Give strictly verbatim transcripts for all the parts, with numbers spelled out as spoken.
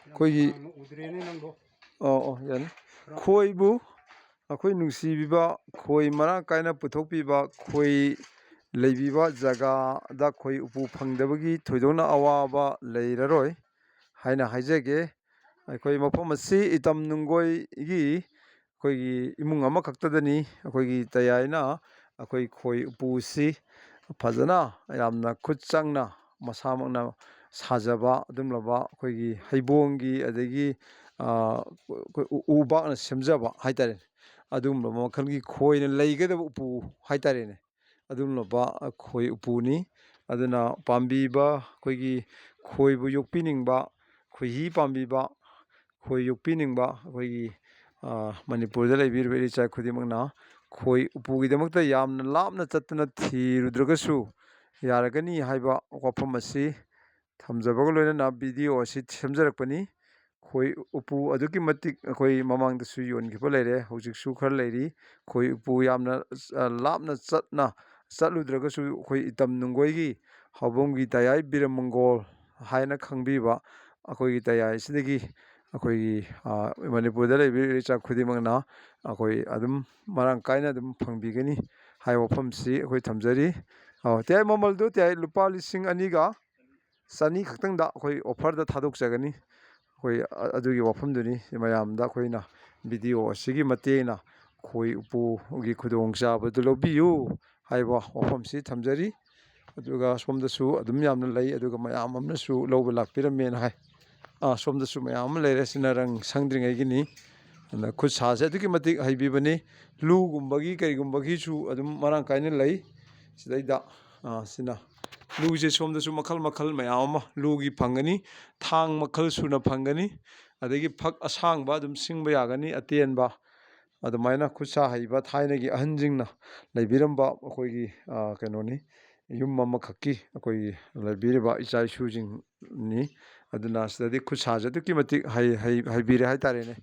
ꯑꯩꯈꯣꯏꯒꯤ ꯎꯗ꯭ꯔꯦꯅꯦ ꯅꯪꯗꯣ꯫ ꯑꯣ, ꯑꯣ, ꯌꯥꯅꯤ꯫ ꯈꯣꯏꯕꯨ ꯑꯩꯈꯣꯏ ꯅꯨꯡꯁꯤꯕꯤꯕ, ꯈꯣꯏ ꯃꯔꯥꯡ ꯀꯥꯏꯅ ꯄꯨꯊꯣꯛꯄꯤꯕ, ꯈꯣꯏ ꯂꯩꯕꯤꯕ ꯖꯒꯥꯗ ꯈꯣꯏ ꯎꯄꯨ ꯐꯪꯗꯕꯒꯤ ꯊꯣꯏꯗꯣꯛꯅ ꯑꯋꯥꯕ ꯂꯩꯔꯔꯣꯏ ꯍꯥꯏꯅ ꯍꯥꯏꯖꯒꯦ꯫ ꯑꯩꯈꯣꯏ ꯃꯐꯝ ꯑꯁꯤ ꯏꯇꯝ ꯅꯨꯡꯒꯣꯏꯒꯤ ꯑꯩꯈꯣꯏꯒꯤ ꯏꯃꯨꯡ ꯑꯃꯈꯛꯇꯗꯅꯤ ꯑꯩꯈꯣꯏꯒꯤ ꯇꯌꯥꯏꯅ ꯑꯩꯈꯣꯏ ꯈꯣꯏ ꯎꯄꯨꯁꯤ ꯐꯖꯅ, ꯌꯥꯝꯅ ꯈꯨꯠ ꯆꯪꯅ ꯃꯁꯥꯃꯛꯅ ꯁꯥꯖꯕ ꯑꯗꯨꯒꯨꯝꯂꯕ ꯑꯩꯈꯣꯏꯒꯤ ꯍꯩꯕꯣꯡꯒꯤ, ꯑꯗꯒꯤ, ꯑ, ꯑꯩꯈꯣꯏ ꯎ-, ꯎꯕꯥꯛꯅ ꯁꯦꯝꯖꯕ ꯍꯥꯏꯇꯥꯔꯦ, ꯑꯗꯨꯒꯨꯝꯂꯕ ꯃꯈꯜꯒꯤ ꯈꯣꯏꯅ ꯂꯩꯒꯗꯕ ꯎꯄꯨ ꯍꯥꯏꯇꯥꯔꯦꯅꯦ꯫ ꯑꯗꯨꯒꯨꯝꯂꯕ ꯈꯣꯏ ꯎꯄꯨꯅꯤ꯫ ꯑꯗꯨꯅ ꯄꯥꯝꯕꯤꯕ ꯑꯩꯈꯣꯏꯒꯤ ꯈꯣꯏꯕꯨ ꯌꯣꯛꯄꯤꯅꯤꯡꯕ, ꯈꯣꯏꯍꯤ ꯄꯥꯝꯕꯤꯕ, ꯈꯣꯏ ꯌꯣꯛꯄꯤꯅꯤꯡꯕ ꯑꯩꯈꯣꯏꯒꯤ, ꯑ, ꯃꯅꯤꯄꯨꯔꯗ ꯂꯩꯕꯤꯔꯤꯕ ꯏꯆꯥ ꯈꯨꯗꯤꯡꯃꯛꯅ ꯈꯣꯏ ꯎꯄꯨꯒꯤꯗꯃꯛꯇ ꯌꯥꯝꯅ ꯂꯥꯞꯅ ꯆꯠꯇꯨꯅ ꯊꯤꯔꯨꯗ꯭ꯔꯒꯁꯨ ꯌꯥꯔꯒꯅꯤ ꯍꯥꯏꯕ ꯋꯥꯐꯝ ꯑꯁꯤ ꯊꯝꯖꯕꯒ ꯂꯣꯏꯅꯅ ꯚꯤꯗꯤꯑꯣ ꯑꯁꯤ ꯁꯦꯝꯖꯔꯛꯄꯅꯤ꯫ ꯈꯣꯏ ꯎꯄꯨ ꯑꯗꯨꯛꯀꯤ ꯃꯇꯤꯛ ꯑꯩꯈꯣꯏ ꯃꯃꯥꯡꯗꯁꯨ ꯌꯣꯟꯈꯤꯕ ꯂꯩꯔꯦ, ꯍꯧꯖꯤꯛꯁꯨ ꯈꯔ ꯂꯩꯔꯤ꯫ ꯈꯣꯏ ꯎꯄꯨ ꯌꯥꯝꯅ, ꯑ, ꯂꯥꯞꯅ ꯆꯠꯅ ꯆꯠꯂꯨꯗ꯭ꯔꯒꯁꯨ ꯑꯩꯈꯣꯏ ꯏꯇꯝ ꯅꯨꯡꯒꯣꯏꯒꯤ ꯍꯥꯎꯕꯝꯒꯤ ꯇꯌꯥꯏ ꯕꯤꯔꯃꯪꯒꯣꯜ ꯍꯥꯏꯅ ꯈꯪꯕꯤꯕ ꯑꯩꯈꯣꯏꯒꯤ ꯇꯌꯥꯏꯁꯤꯗꯒꯤ ꯑꯩꯈꯣꯏꯒꯤ, ꯑ, ꯃꯅꯤꯄꯨꯔꯗ ꯂꯩꯕꯤꯔꯤꯕ ꯏꯆꯥ ꯈꯨꯗꯤꯡꯃꯛꯅ ꯑꯩꯈꯣꯏ ꯑꯗꯨꯝ ꯃꯔꯥꯡ ꯀꯥꯏꯅ ꯑꯗꯨꯝ ꯐꯪꯕꯤꯒꯅꯤ ꯍꯥꯏꯕ ꯋꯥꯐꯝꯁꯤ ꯑꯩꯈꯣꯏ ꯊꯝꯖꯔꯤ꯫ ꯑ, ꯇꯌꯥꯏ ꯃꯃꯜꯗꯨ ꯇꯌꯥꯏ ꯂꯨꯄꯥ ꯂꯤꯁꯤꯡ ꯑꯅꯤꯒ ꯆꯅꯤ ꯈꯛꯇꯪꯗ ꯑꯩꯈꯣꯏ ꯑꯣꯐꯔꯗ ꯊꯥꯗꯣꯛꯆꯒꯅꯤ꯫ ꯑꯩꯈꯣꯏ ꯑ-, ꯑꯗꯨꯒꯤ ꯋꯥꯐꯝꯗꯨꯅꯤ ꯃꯌꯥꯝꯗ ꯑꯩꯈꯣꯏꯅ ꯚꯤꯗꯤꯑꯣ ꯑꯁꯤꯒꯤ ꯃꯇꯦꯡꯅ ꯈꯣꯏ ꯎꯄꯨꯒꯤ ꯈꯨꯗꯣꯡꯆꯥꯕꯗꯨ ꯂꯧꯕꯤꯌꯨ ꯍꯥꯏꯕ ꯋꯥꯐꯝꯁꯤ ꯊꯝꯖꯔꯤ꯫ ꯑꯗꯨꯒ ꯁꯣꯝꯗꯁꯨ ꯑꯗꯨꯝ ꯌꯥꯝꯅ ꯂꯩ, ꯑꯗꯨꯒ ꯃꯌꯥꯝ ꯑꯃꯅꯁꯨ ꯂꯧꯕ ꯂꯥꯛꯄꯤꯔꯝꯃꯦꯅ ꯍꯥꯏ꯫ ꯑꯥ, ꯁꯣꯝꯗꯁꯨ ꯃꯌꯥꯝ ꯑꯃ ꯂꯩꯔꯦ, ꯁꯤꯅ ꯔꯪ ꯁꯪꯗ꯭ꯔꯤꯉꯩꯒꯤꯅꯤ꯫ ꯑꯗꯨꯅ ꯈꯨꯠ ꯁꯥꯁꯦ ꯑꯗꯨꯛꯀꯤ ꯃꯇꯤꯛ ꯍꯩꯕꯤꯕꯅꯤ꯫ ꯂꯨꯒꯨꯝꯕꯒꯤ ꯀꯩꯒꯨꯝꯕꯒꯤꯁꯨ ꯑꯗꯨꯝ ꯃꯔꯥꯡ ꯀꯥꯏꯅ ꯂꯩ꯫ ꯁꯤꯗꯩꯗ, ꯑꯥ, ꯁꯤꯅ ꯂꯨꯁꯦ ꯁꯣꯝꯗꯁꯨ ꯃꯈꯜ ꯃꯈꯜ ꯃꯌꯥꯝ ꯑꯃ ꯂꯨꯒꯤ ꯐꯪꯒꯅꯤ꯫ ꯊꯥꯡ ꯃꯈꯜ ꯁꯨꯅ ꯐꯪꯒꯅꯤ꯫ ꯑꯗꯒꯤ ꯐꯛ ꯑꯁꯥꯡꯕ ꯑꯗꯨꯝ ꯁꯤꯡꯕ ꯌꯥꯒꯅꯤ, ꯑꯇꯦꯟꯕ꯫ ꯑꯗꯨꯃꯥꯏꯅ ꯈꯨꯠ ꯁꯥ ꯍꯩꯕ ꯊꯥꯏꯅꯒꯤ ꯑꯍꯟꯁꯤꯡꯅ ꯂꯩꯕꯤꯔꯝꯕ ꯑꯩꯈꯣꯏꯒꯤ, ꯑꯥ, ꯀꯩꯅꯣꯅꯤ, ꯌꯨꯝ ꯑꯃꯈꯛꯀꯤ ꯑꯩꯈꯣꯏꯒꯤ ꯂꯩꯕꯤꯔꯤꯕ ꯏꯆꯥ ꯏꯁꯨꯁꯤꯡꯅꯤ꯫ ꯑꯗꯨꯅ ꯁꯤꯗꯗꯤ ꯈꯨꯠ ꯁꯥꯁꯦ ꯑꯗꯨꯛꯀꯤ ꯃꯇꯤꯛ ꯍꯩ-, ꯍꯩ-, ꯍꯩꯕꯤꯔꯦ ꯍꯥꯏꯇꯥꯔꯦꯅꯦ꯫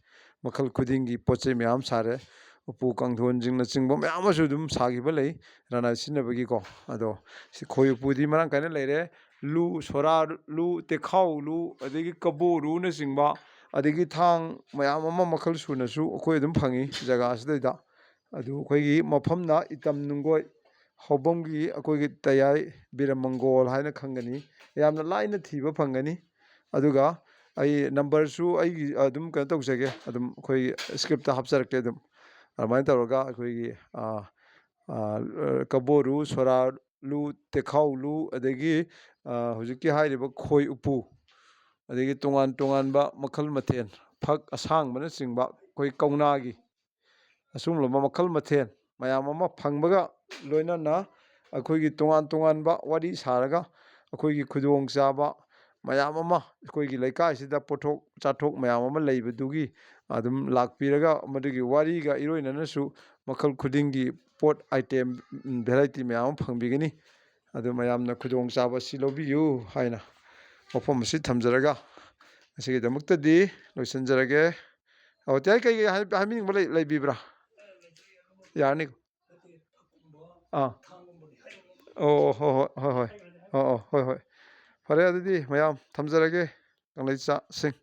ꯃꯈꯜ ꯈꯨꯗꯤꯡꯒꯤ ꯄꯣꯠ ꯆꯩ ꯃꯌꯥꯝ ꯁꯥꯔꯦ꯫ ꯎꯄꯨ ꯀꯥꯡꯊꯣꯟꯁꯤꯡꯅꯆꯤꯡꯕ ꯃꯌꯥꯝ ꯑꯃꯁꯨ ꯑꯗꯨꯝ ꯁꯥꯈꯤꯕ ꯂꯩ, ꯔꯅꯥꯏ ꯁꯤꯖꯤꯟꯅꯕꯒꯤꯀꯣ꯫ ꯑꯗꯣ ꯁꯤ ꯈꯣꯏ ꯎꯄꯨꯗꯤ ꯃꯔꯥꯡ ꯀꯥꯏꯅ ꯂꯩꯔꯦ꯫ ꯂꯨ, ꯁꯣꯔꯥ ꯂꯨ, ꯇꯦꯈꯥꯎ ꯂꯨ, ꯑꯗꯒꯤ ꯀꯕꯣꯔꯨꯅꯆꯤꯡꯕ, ꯑꯗꯒꯤ ꯊꯥꯡ ꯃꯌꯥꯝ ꯑꯃ ꯃꯈꯜ ꯁꯨꯅꯁꯨ ꯑꯩꯈꯣꯏ ꯑꯗꯨꯝ ꯐꯪꯉꯤ ꯖꯒꯥ ꯑꯁꯤꯗꯩꯗ꯫ ꯑꯗꯨ ꯑꯩꯈꯣꯏꯒꯤ ꯃꯐꯝꯅ ꯏꯇꯝ ꯅꯨꯡꯒꯣꯏ ꯍꯧꯕꯝꯒꯤ ꯑꯩꯈꯣꯏꯒꯤ ꯇꯌꯥꯏ ꯕꯤꯔꯃꯪꯒꯣꯜ ꯍꯥꯏꯅ ꯈꯪꯒꯅꯤ꯫ ꯌꯥꯝꯅ ꯂꯥꯏꯅ ꯊꯤꯕ ꯐꯪꯒꯅꯤ꯫ ꯑꯗꯨꯒ ꯑꯩ ꯅꯝꯕꯔꯁꯨ ꯑꯩꯒꯤ ꯑꯗꯨꯝ ꯀꯩꯅꯣ ꯇꯧꯖꯒꯦ, ꯑꯗꯨꯝ ꯑꯩꯈꯣꯏꯒꯤ ꯁ꯭ꯀ꯭ꯔꯤꯞꯇ ꯍꯥꯞꯆꯔꯛꯀꯦ ꯑꯗꯨꯝ꯫ ꯑꯗꯨꯃꯥꯏꯅ ꯇꯧꯔꯒ ꯑꯩꯈꯣꯏꯒꯤ, ꯑꯥ, ꯑꯥ, ꯀꯕꯣꯔꯨ, ꯁꯣꯔꯥ ꯂꯨ, ꯇꯦꯈꯥꯎ ꯂꯨ, ꯑꯗꯒꯤ, ꯑꯥ, ꯍꯧꯖꯤꯛꯀꯤ ꯍꯥꯏꯔꯤꯕ ꯈꯣꯏ ꯎꯄꯨ, ꯑꯗꯒꯤ ꯇꯣꯉꯥꯟ ꯇꯣꯉꯥꯟꯕ ꯃꯈꯜ ꯃꯊꯦꯜ, ꯐꯛ ꯑꯁꯥꯡꯕꯅꯆꯤꯡꯕ ꯑꯩꯈꯣꯏ ꯀꯧꯅꯥꯒꯤ, ꯑꯁꯨꯝꯂꯕ ꯃꯈꯜ ꯃꯊꯦꯜ ꯃꯌꯥꯝ ꯑꯃ ꯐꯪꯕꯒ ꯂꯣꯏꯅꯅ ꯑꯩꯈꯣꯏꯒꯤ ꯇꯣꯉꯥꯟ ꯇꯣꯉꯥꯟꯕ ꯋꯥꯔꯤ ꯁꯥꯔꯒ ꯑꯩꯈꯣꯏꯒꯤ ꯈꯨꯗꯣꯡꯆꯥꯕ ꯃꯌꯥꯝ ꯑꯃ ꯑꯩꯈꯣꯏꯒꯤ ꯂꯩꯀꯥꯏꯁꯤꯗ ꯄꯣꯠꯊꯣꯛ ꯆꯥꯊꯣꯛ ꯃꯌꯥꯝ ꯑꯃ ꯂꯩꯕꯗꯨꯒꯤ ꯑꯗꯨꯝ ꯂꯥꯛꯄꯤꯔꯒ ꯃꯗꯨꯒꯤ ꯋꯥꯔꯤꯒ ꯏꯔꯣꯏꯅꯅꯁꯨ ꯃꯈꯜ ꯈꯨꯗꯤꯡꯒꯤ ꯄꯣꯠ ꯑꯥꯏꯇꯦꯝ, ꯚꯦꯔꯥꯏꯇꯤ ꯃꯌꯥꯝ ꯑꯃ ꯐꯪꯕꯤꯒꯅꯤ꯫ ꯑꯗꯨ ꯃꯌꯥꯝꯅ ꯈꯨꯗꯣꯡꯆꯥꯕ ꯑꯁꯤ ꯂꯧꯕꯤꯌꯨ ꯍꯥꯏꯅ ꯋꯥꯐꯝ ꯑꯁꯤ ꯊꯝꯖꯔꯒ ꯉꯁꯤꯒꯤꯗꯃꯛꯇꯗꯤ ꯂꯣꯏꯁꯤꯟꯖꯔꯒꯦ꯫ ꯑꯣ, ꯇꯌꯥꯏ ꯀꯩꯀꯩ ꯍꯥꯏ-, ꯍꯥꯏꯕꯤꯅꯤꯡꯕ ꯂꯩ-, ꯂꯩꯕꯤꯕ꯭ꯔꯥ? ꯌꯥꯔꯅꯤ꯫ ꯑꯥ꯫ ꯑꯣ, ꯍꯣꯏ, ꯍꯣꯏ, ꯍꯣꯏ, ꯍꯣꯏ꯫ ꯑꯣ, ꯑꯣ, ꯍꯣꯏ, ꯍꯣꯏ꯫ ꯐꯔꯦ, ꯑꯗꯨꯗꯤ ꯃꯌꯥꯝ ꯊꯝꯖꯔꯒꯦ, ꯀꯪꯂꯩꯆꯥꯁꯤꯡ꯫